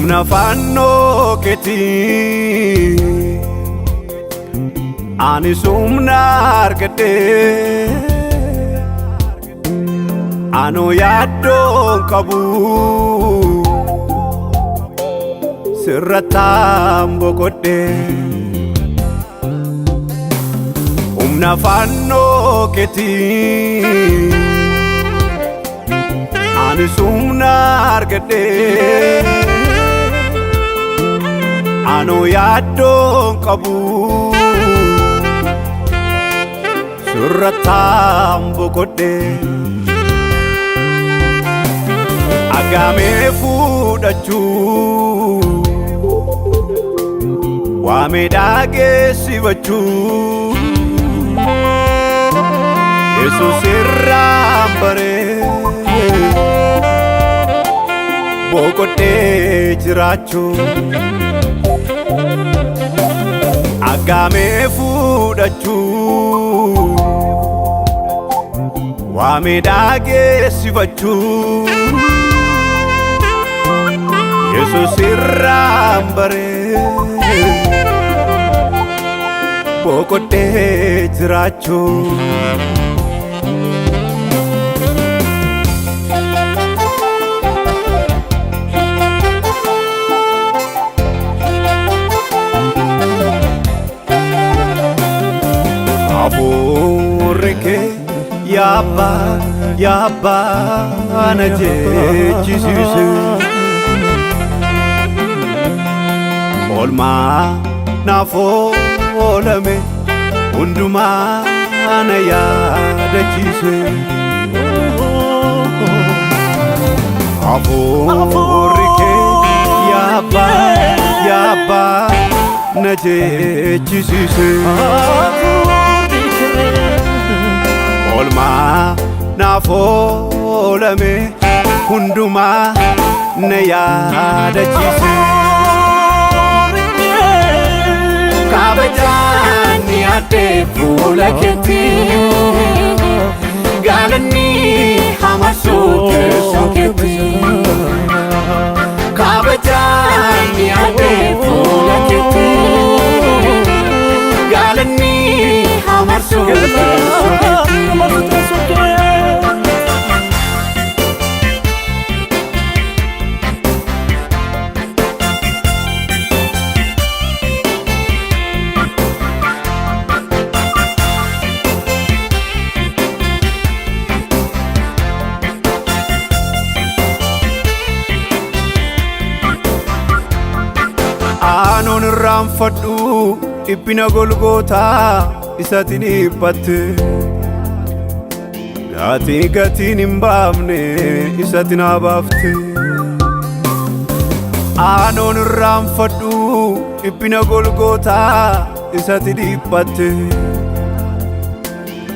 Humna fannoo keetii anis humna argadhe. Anoo yaaddoon qabu sirrattaan boqodhe. Humna fannoo keetii anis humna argadhe. Anoo yaaddoon qabu sirrattaan boqodhe. Agamee fuudhachuu waamee dhageessifachuu Yesuus irraan baree boqodhee jiraachuu. Agamee fuudhachuu waamee dhageessifachuu Yesuus irraan baree boqodhee jiraachuu. Hafuurri kee yaabbaa yaabbaa na jechisiise. Oolmaa naaf oolame hundumaa na yaadachiise. Hafuurri kee yaabbaa yaabbaa na jechisiise. Oolmaa naaf oolame hundumaa na yaadachiise. Kabajaan ni addee fuula keetti, galanni hamarsuu teessoo keetti. Kabajaan ni addee fuula keetti, galanni hamarsuu teessoo keetti. Aanoon irraanfadhu dhiphina Golgootaa isatiin dhiphatte. Gatii gatiin hin baafne isatti naa baafte. Aanoon irraanfadhu dhiphina Golgootaa isatti dhiphatte.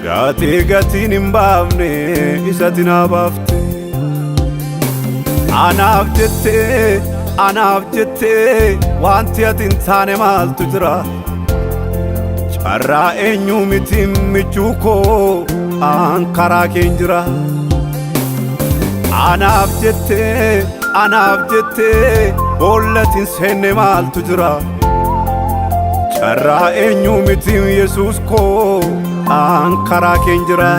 Gatii gatiin hin baafne isatti naa baafte. Anaaf jettee, anaaf jettee, wanti ati hin taane maaltu jira? Carraa eenyu miti michuu koo, aan karaa keen jira. Anaaf jettee, anaaf jettee, boollati hin seenne maaltu jira? Carraa eenyu miti Yesuus koo, aan karaa keen jira.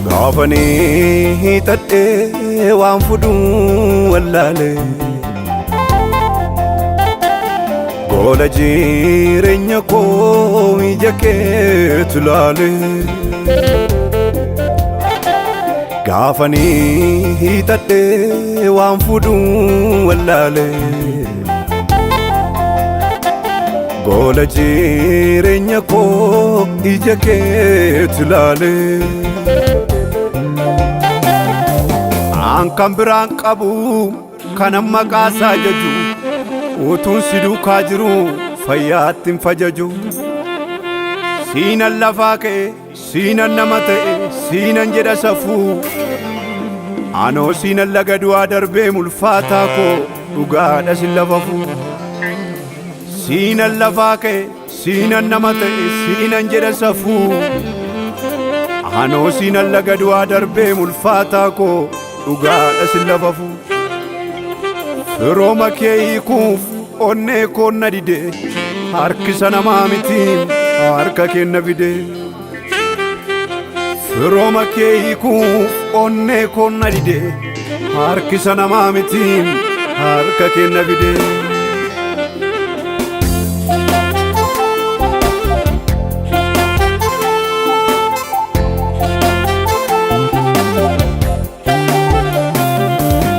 Gaafanii hiixadhee waan fuduu wallaale. Gola jireenya koo ija keetu laale. Gaafanii hiixadhee waan fuduu wallaale. Gola jireenya koo ija keetu laale. Aan kan biraan qabu kanan maqaa isaa jaju, utuun si duukaa jiru fayyaatti hin fajaju. Siinan lafaa ka'e, siinan nama ta'e, siinan jedha safuu. Anoo siinan laga du'aa darbee mulfaataa koo dhugaadha sin lafafuu. Siinan lafaa ka'e, siinan nama ta'e, siinan jedha safuu. Anoo siinan laga du'aa darbee mulfaataa koo dhugaadha sin lafafuu. Firooma kee hiikuuf onnee koon na dide, harkisa namaa mitiin harka kee na fide. Firooma kee hiikuuf onnee koon na dide, harkisa namaa mitiin harka kee na fide.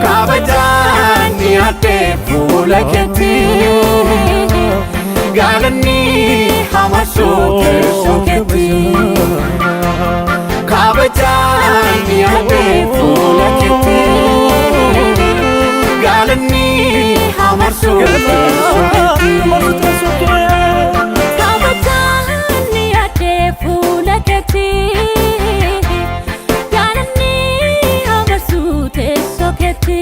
Kabajaan dhiyaatee fuula keetti, galanni hamarsuu teessoo keetti. Kabajaan dhiyaatee fuula keetti, galanni hamarsuu teessoo keetti. Kabajaan dhiyaatee fuula keetti, galanni hamarsuu teessoo keetti.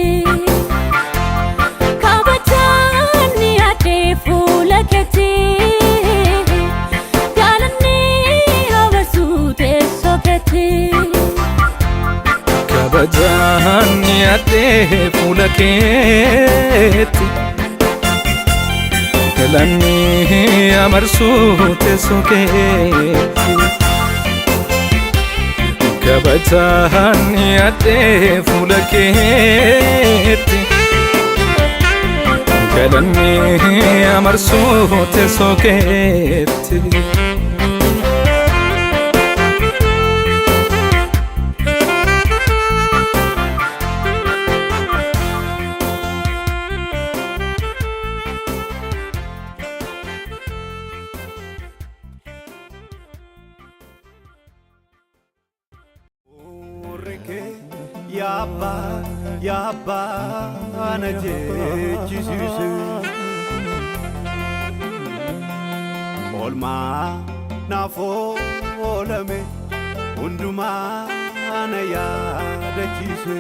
Kabajaan dhiyaatee fuula keetti, galanni hamarsuu teessoo keetti. Kabajaan dhiyaatee fuula keetti, galanni amarsuu teessoo keetti. Kabajaan dhiyaatee fuula keetti, galanni amarsuu teessoo keetti. Yaabbaa yaabbaa na jechisiise. Oolmaa naaf oolame hundumaa na yaadachiise.